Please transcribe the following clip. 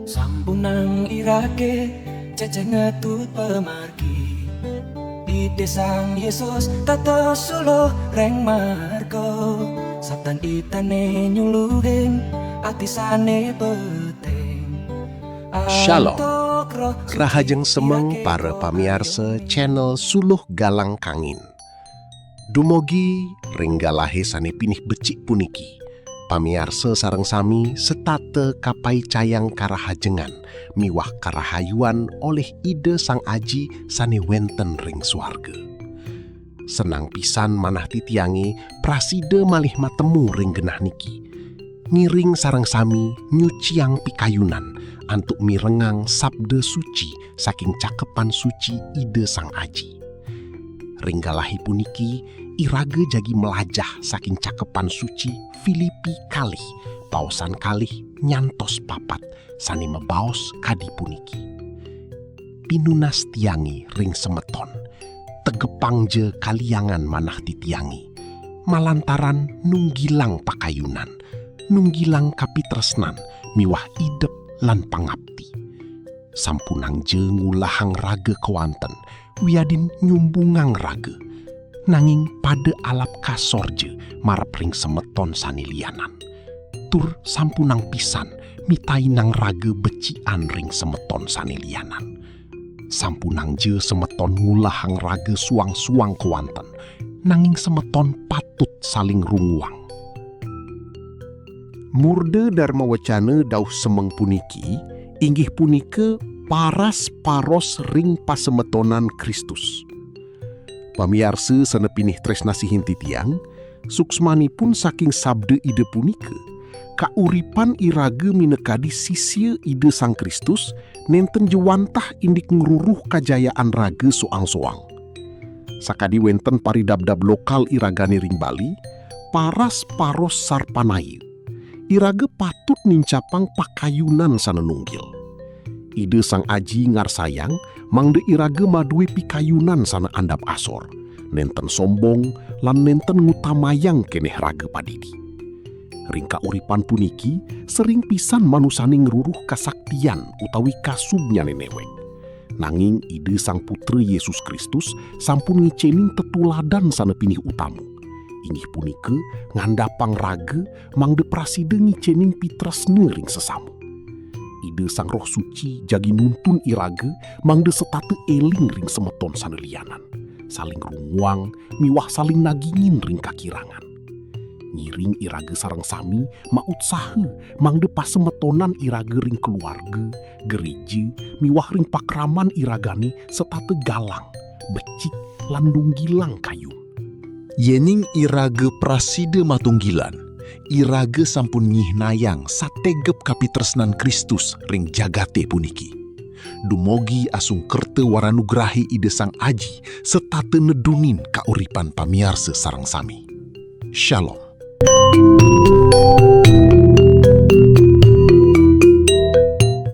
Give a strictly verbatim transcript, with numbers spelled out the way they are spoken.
Sampunang irage cece ngetut pemargi. Ide Sang Yesus tato suluh reng marga. Sabdan idane nyuluhing ati sane peteng. Shalom. Antuk roh suci Rahajeng semeng irage para kok pamiarsa channel Suluh Galang Kangin. Dumugi ring galahe sane pinih becik puniki, pamiarsa sareng sami setata kapaicayang karahajengan miwah karahayuan olih Ida Sang Aji sane wenten ring suarga. Senang pisan manah titiange prasida malih matemu ring genah niki. Ngiring sareng sami nyuciang pikayunan antuk mirengang sabda suci saking Cakepan Suci Ida Sang Aji. Ring galahe puniki, iraga jagi mlajah saking Cakepan Suci Filipi kalih, paosan kalih nyantos papat, sane mabaos kadi puniki. Pinunas tiange ring semeton, tegepangja kaliangan manah titiange, malantaran nunggilang pakayunan, nunggilang kapitresnan miwah idep lan pangapti. Sampunangja ngulahang raga kewanten, wiadin nyumbungang raga, nanging pada alap kasorja marep ring semeton sane lianan. Tur sampunang pisan mitainang raga becikan ring semeton sane lianan. Sampunangja semeton ngulahang raga suang-suang kewanten, nanging semeton patut saling runguang. Murda Dharma Wacana dauh semeng puniki inggih punika paras paros ring pasemetonan Kristus. Pamiarsa sane pinih tresnasihin titiang, suksmanipun saking sabda Ida punika, kauripan iraga minakadi sisia Ida Sang Kristus nenten jwantah indik ngruruh kajayaan raga soang-soang. Sakadi wenten paridabdab lokal iragane ring Bali, paras paros sarpanaya. Iraga patut nincapang pakayunan sane nunggil. Ida Sang Aji ngarsayang mangda iraga madue pikayunan sane andap asor, nenten sombong, lan nenten ngutamayang keneh raga padidi. Ring kauripan puniki, sering pisan manusane ngruruh kasaktian utawi kasubnyane newek. Nanging Ida Sang Putra Yesus Kristus sampun ngicenin tetuladan sane pinih utama. Inggih punika ngandapang raga mangda prasida ngicenin pitresna ring sesama. Ida Sang Roh Suci jagi nuntun iraga mangda setata eling ring semeton sane lianan, saling runguang miwah saling nagingin ring kakirangan. Ngiring iraga sareng sami mautsaha mangda pasemetonan iraga ring keluarga, gereja, miwah ring pakraman iragane setata galang, becik, lan nunggilang kayun. Yening iraga prasida matunggilan, iraga sampun nyihnayang sategep kapitresnan Kristus ring jagate puniki. Dumugi asung kerta waranugrahe Ida Sang Aji setata nedunin kauripan pamiarsa sareng sami. Shalom.